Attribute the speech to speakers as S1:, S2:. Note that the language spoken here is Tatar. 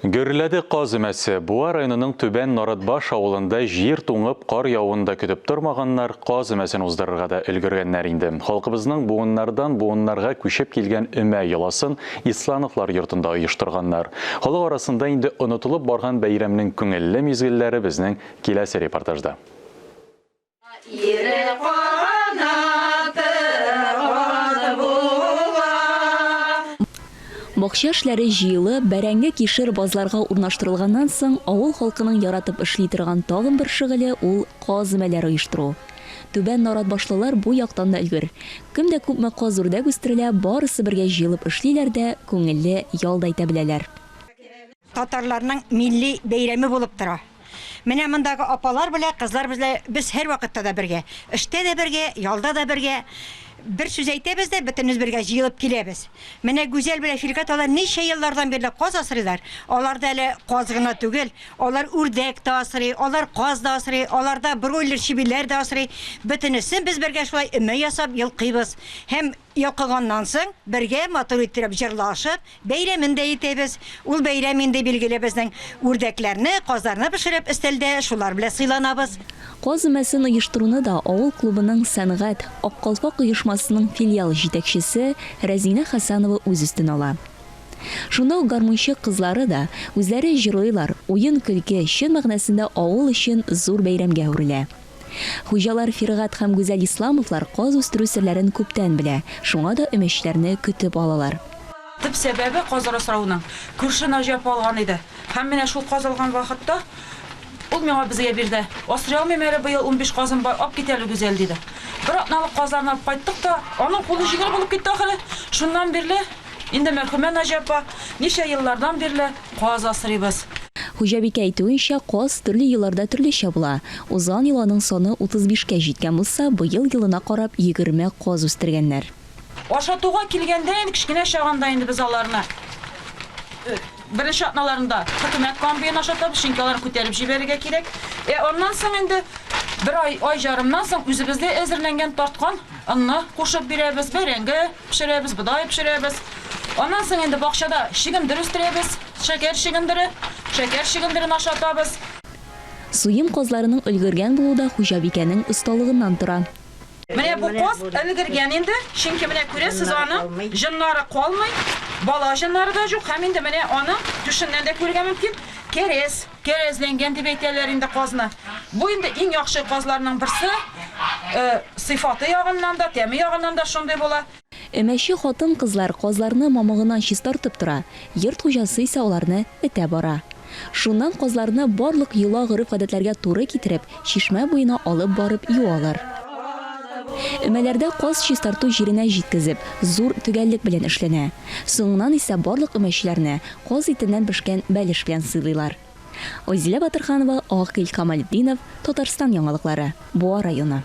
S1: Гөрләде каз өмәсе. Буа районының Түбән Наратбаш авылында җир туңып, кар явуын да көтеп тормаганнар, каз өмәсен уздырырга да өлгергәннәр инде. Халкыбызның буыннардан буыннарга күчеп килгән өмә йоласын Ислановлар йортында оештырганнар. Халык арасында инде онытылып барган бәйрәмнең күңелле мизгелләре безнең киләсе репортажда.
S2: Ире канаты ат була.
S3: Бакча эшләре җыелып, бәрәңге, кишер базларга урнаштырылганнан соң, авыл халкының яратып эшли торган тагын бер шөгыле ул каз өмәләре оештыру. Түбән Наратбашлылар бу яктан да өлгер. Кемдә күпме каз-үрдәк үстерелә, барысы бергә җыелып эшлиләр дә, күңелле ял да итә беләләр.
S4: Татарларның милли бәйрәме булып тора. Менә мондагы апалар белә, кызлар белә без һәрвакытта да бергә. Эштә дә бергә, ялда да бергә. Бер сүз әйтәбез дә, бөтенебез бергә җыелып киләбез. Менә Гүзәл белән Фиркать алар ничә еллардан бирле каз асрыйлар. Аларда әле каз гына түгел, алар үрдәк тә асрый, алар каз да асрый, аларда бройлер чебиләр дә асрый. Бөтенесен без бергә шулай өмә ясап йолкыйбыз. Һәм Йолкыганнан соң, бергә матур иттереп җырлашып, бәйрәмен дә итәбез. Ул бәйрәм инде, билгеле, безнең үрдәкләрне, казларны пешереп, өстәлдә шулар белән сыйланабыз.
S3: Каз өмәсен оештыруны да авыл клубының сәнгать, Ак калфак оешмасының филиал җитәкчесе Рәзинә Хәсәнова үз өстенә ала. Шунда ук гармунчы кызлары да үзләре җырлыйлар, уен-көлке, чын мәгънәсендә авыл өчен зур бәйрәмгә әверелә. Хуҗалар Фиргать һәм Гүзәл Исламовлар каз үстерү серләрен күптән белә, шуңа да өмәчеләрне көтеп алалар.
S5: Төп сәбәбе, казлар асрауның. Күрше Наҗия апа алган иде. Һәм менә шул каз алган вакытта ул миңа безгә бирде. Асрый алмыйм әле, быел 15 казым бар, ап кит әле, Гүзәл, диде. Бер атналык казларны алып кайттык та, аның кулы җиңел булып китте ахры. Шуннан бирле инде мәрхүмә Наҗия апа ничә еллардан бирле Каз асрыйбыз.
S3: Хуҗабикә әйтүенчә, каз төрле елларда төрлечә була. Узган ел аның саны 35 кә җиткән булса, быел елына карап 20 каз үстергәннәр.
S5: Ашатуга килгәндә инде, кечкенә чагында инде без аларны беренче атналарында хөкүмәт комбиен ашатабыз, чөнки аларны күтәреп җибәрергә кирәк. Ә аннан соң инде бер ай, ай жарымнан соң үзебездә әзерләнгән тарткан онны кушып бирәбез, бәрәңге, Пешерәбез, бодай пешерәбез. Аннан соң инде бакчада чөгендер үстерәбез, шәкәр чөгендере, шәкәр чөгендерен ашатабыз.
S3: Суем казларының өлгергән булуы да хуҗабикәнең осталыгыннан тора.
S5: Менә бу каз өлгергән инде, чөнки менә күрәсез аның җоннары калмый, бала җоннары да җук һәм инде менә аның түшеннән дә күрергә мөмкин, кәрәз. Кәрәзләнгән дип әйтәләр инде казны. Бу инде иң яхшы казларның берсе. Сыйфаты ягыннан да, тәме ягыннан да шундый була.
S3: Өмәче хатын-кызлар казларны мамыгыннан чистартып тора, йорт хуҗасы исә аларны этә бара. Шуннан казларны барлык йола-гореф-гадәтләргә туры китереп, чишмә буена алып барып юалар. Өмәләрдә каз чистарту җиренә җиткезеп, зур төгәллек белән эшләнә. Соңыннан исә барлык өмәчеләрне каз итеннән пешкән бәлеш белән сыйлыйлар. Айзилә Батырханова, Акил Камалетдинов, Татарстан яңалыклары, Буа районы.